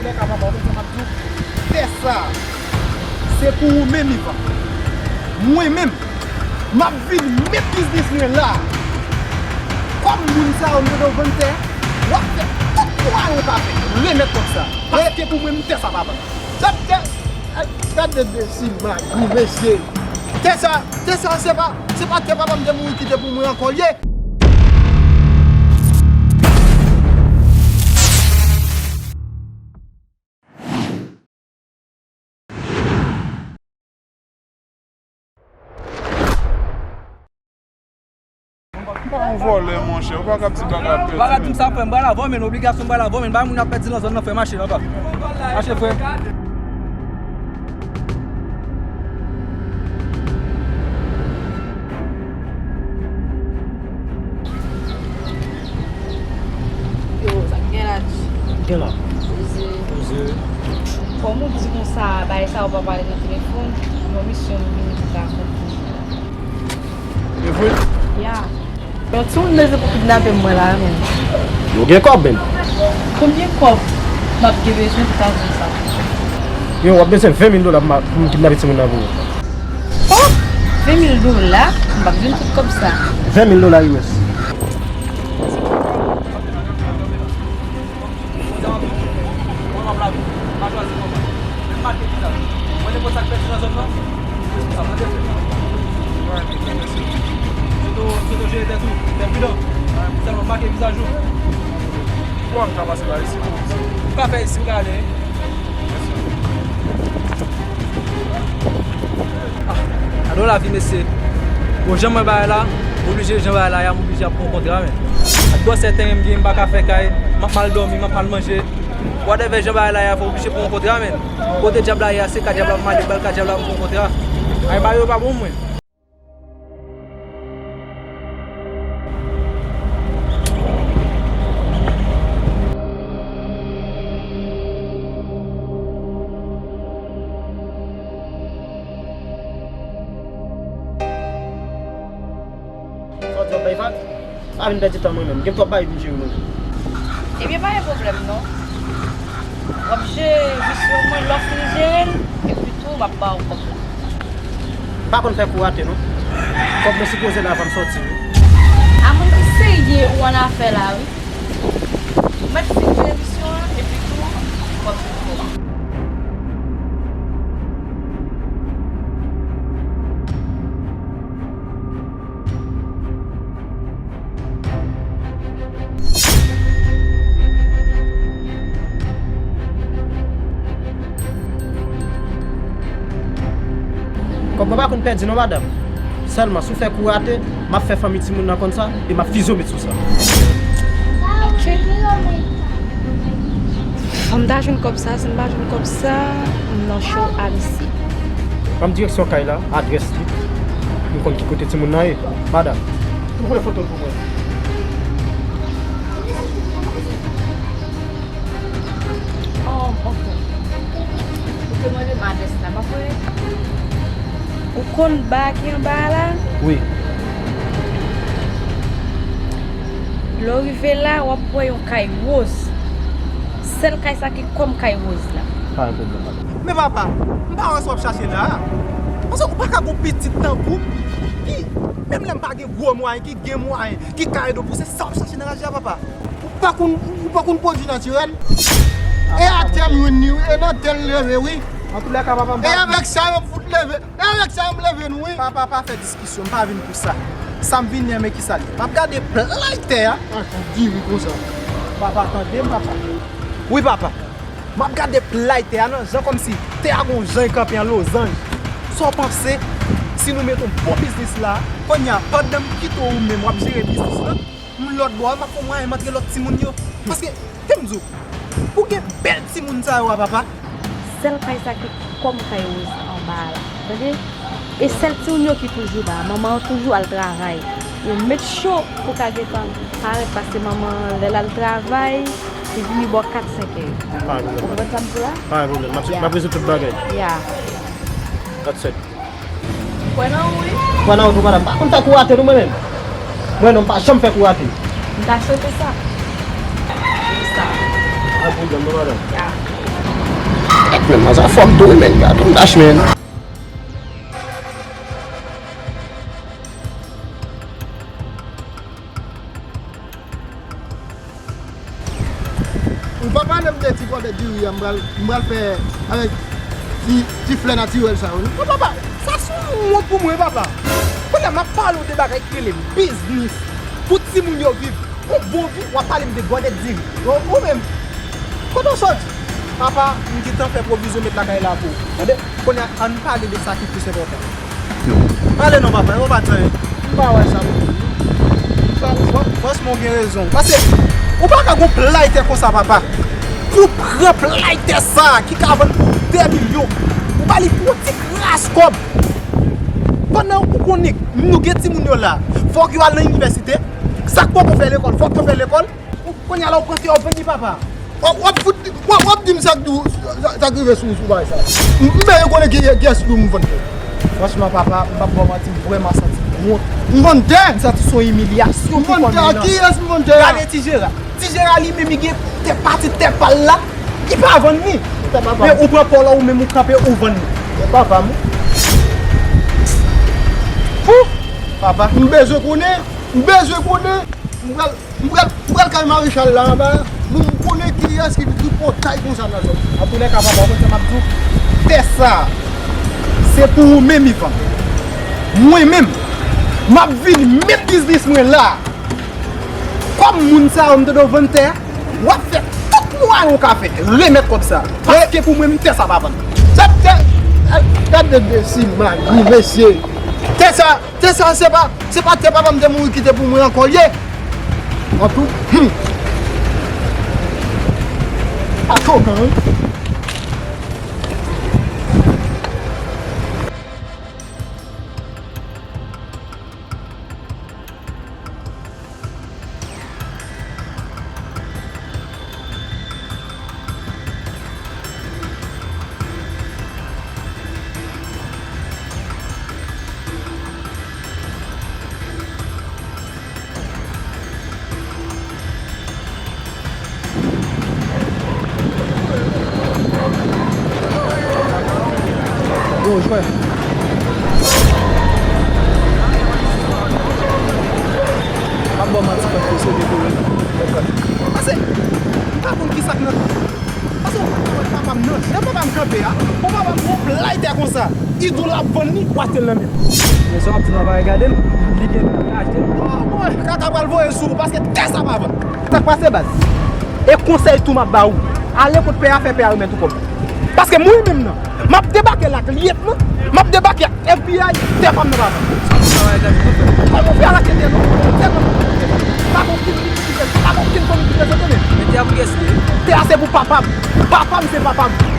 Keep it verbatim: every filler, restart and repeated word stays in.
Lè ka papa, ou konn sa m ap di w? Tè sa, se pou ou menm, Ivan. Mwen menm, m ap vin met biznis mwen la. Kòm moun sa yo, m te vann tè, w ap fè tout mwayen w ka fè. Remèt kòb sa. Paske pou mwen, m tè sa, papa. Sa tè, gade enbesil, magou, mesye. Tè sa, tè sa, se pa, se pa tè papa m te mouri kite pou mwen ankò l ye. M pa yon vòlè, monchè. Ou pa ka ap di bagay ap pèdi. Pa ka di m sa, frè m. M pral avè w, men obligasyon m pral avè w, men bay moun ap pèdi nan zòn nan, frè, mache, papa. Mache, frè. Yo, sa k gen la, G? Gen la. Poze. Poze. Kòm ou di konsa, bagay sa yo pa pale nan telefòn, yon misyon nou vini pou ka akonpli. E vre? Ya. Yon timoun bezwen pou kidnape m mwen la, menm. Yo gen kòb, menm. Konbyen kòb m ap gen bezwen pou ta jwenn sa? Yo, w ap bezwen ven mil dola pou m, pou m kidnape timoun nan pou ou. Oh! Ven mil dola? M p ap jwenn tout kòb sa. Ven mil dola U S. Ou ka fè isi, ou ka ale. Ah, gade yon lavi, mesye. Bon, jan m wè bagay la, m oblije jan bagay la ye a, m oblije ap pran yon kontra, men. Ak gwosè teren m gen, m pa ka fè kay, m ap mal dòmi, m ap mal manje. Whatever jan bagay la ye a, fò oblije pran yon kontra, men. Kote dyab la ye a, se ka dyab la pou m ale, bal ka dyab la pou m pran yon kontra. Ay, bagay yo pa bon, mwen. Sa w di w ap bay Ivan? Pa vin pèdi tan mwen menm. Gen twòp bagay pou m jere mwen menm. Ebyen, pa gen pwoblèm non. W ap jere misyon mwen, lè w fin jere l, epi tou, m ap ba w kòb la. M pa konn fè kou rate non. Kòb mwen sipoze la avan m sòti wi. A moun ki serye ou annafè la wi. Mèt fin jere misyon an, epi tou, w ap vin fè. Kòb mwen pa konn pèdi non, madanm. Sèlman, si w fè kou rate, m ap fè fanmi timoun nan konn sa, e m ap fizye w met sou sa. Ok. Fò m ta jwenn kòb sa, si m pa jwenn kòb sa, m nan cho a misye. Ban m direksyon kay la, adrès li. M konn ki kote timoun nan ye. Madanm, ou voye foto l pou mwen. Oh, ok. Ou te mande m adrès la, pa vre? Ou konn ba ki anba a la? Wi. Lè w rive la, w ap wè yon kay woz. Sèl kay sa ki kòm kay woz la. Pa gen pwoblèm, madanm. Men papa, m pa wè sa w ap chache la a. Paske ou pa ka gon pitit tankou m, ki, menm lè m pa gen gwo mwayen, ki gen mwayen, ki ka ede w pouse, sa w ap chache nan raje a, papa. Ou pa konn, ou pa konn pwodui natirèl? E atè m youn li wi, e nan tè l leve wi. Antoulèka, papa, m pa... E avèk sa yo fout leve, e avèk sa yo m leve nou wi. Papa, pa fè diskisyon, m pa vin pou sa. Sa m vini an, men ki sa l ye? M ap gade play tè a. Ah, sa diri konsa. Papa, tande m, papa. Wi, papa. M ap gade play tè a nan jan kòmsi tè a gon jan e kanpe an lozanj. Sa w panse si nou mete yon bon biznis la, kounye a, pandan m kite w ou menm w ap jere biznis lan, m lòt bò a, m ap fè mwayen m antre lòt timoun yo. Paske, te m di w, ou gen bèl timoun sa yo a, papa. Sèl kay sa ki kòm kay woz anba a la. Tande? E sèl timoun yo ki toujou la. Manman an toujou al travay. Yo met cho pou ka gentan parèt paske manman an, lè l al travay, li vini bò kat, senk è. Pa gen pwoblèm. Ou konprann sa m di w la? Pa gen pwoblèm. M ap, m ap rezoud tout bagay. Ya. That's it. Kwè nan ou wi. Kwè nan ou tou, madanm. M pa konn fè kou rate non mwen menm. Mwen non, m pa janm fè kou rate. M ta swete sa. Wi sa. Pa gen pwoblèm non, madanm. Ya. Gad men, man, sa fò m tou wi, men, gad, m dash, men. Ou pa pale m de ti pòdèt diri a, m pral, m pral fè avèk ti, ti flè natirèl sa yo, non. Papa, sa se yon wont pou mwen, papa. Kounye a, m ap pale w de bagay ki rele biznis. Pou timoun yo viv yon bon vi, w ap pale m de pòdèt diri. Ou, ou menm, kote w soti? Papa, m gentan fè pwovizyon met lakay la pou ou. Tande? Kounye a, ann pale de sa ki plis enpòtan. Pale non, papa, yo pa di anyen. M pa wè sa pou di. Fran-, fran-, franchman, w gen rezon. Paske, ou pa ka gon play tè konsa, papa. Pou pran play tè sa, ki ka vann pou de milyon. Ou ba li pou yon ti kras kòb. Pandan ou konnen, nou gen timoun yo la. Fòk yo al nan inivèsite. Sa k poko fè lekòl, fòk yo fè lekòl. Ou, kounye a la, ou panse yo vini, papa? W ap, w ap fout, w ap, w ap di m sa k di w, sa, sa k rive sou, sou bagay sa. M, m bezwen konnen ki, kiyès ki di w m vann tè. Franchman, papa, m p ap ba w manti, m vrèman santi m wont. M vann tè? M santi se yon imilyasyon pou fanmi an. M vann tè? A kiyès m vann tè a? Gade ti Jera. Ti Jera li menm, li gen tè pati tè pa l la, li pa vann li. Tè papa m. Men ou pran pa w la, ou menm ou kanpe, ou vann li. Tè papa m. Pou papa. M bezwen konnen, m bezwen konnen. M pral M pral, m pral kay Marichal la anba, pou m konnen kiyès ki di pou yon tay konsa nan zòn. Antoulèka, papa, ou konn sa m ap di w? Tè sa a, se pou ou menm, Ivan. Mwen menm, m ap vin met biznis mwen la. Kòm moun sa yo, m tande w vann tè a, w ap fè tout mwayen w ka fè, remèt kòb sa a. Paske pou mwen, m tè sa pa vann. Sa tè, gade de si magi, mesye. Tè sa, tè sa, se pa, se pa tè papa m te mouri kite pou mwen ankò l ye. An tou, hmm. Atò, men. Yo, jwè. M ap ba w manti, frè, se de kou. Pase, m pa konn kisa k nan Pase w pa wè papa m nan, jan papa m kanpe a, pou papa m gon play tè konsa, idou l ap vann li, w achte l nan men l. Men sa w ap di m nan pa regade m, li gen pou l achte l. Ah, bon, kaka pral voye sou ou, paske tè sa pa vann. Sa k pase, baz? E konsèy tou m ap ba ou, ale kot pè a, fè pè a remèt ou kòb. Paske mwen menm nan, m ap debake la ak lyetnan, m ap debake ak F B I, tè pa m nan pa vann. Kòman w fè al achte tè nou? Tè nou. Pa gen okenn moun ki prezante, pa gen okenn fanmi ki prezante menm. Men tè a pou kiyès li ye? Tè a se pou papa m. Papa m se papa m.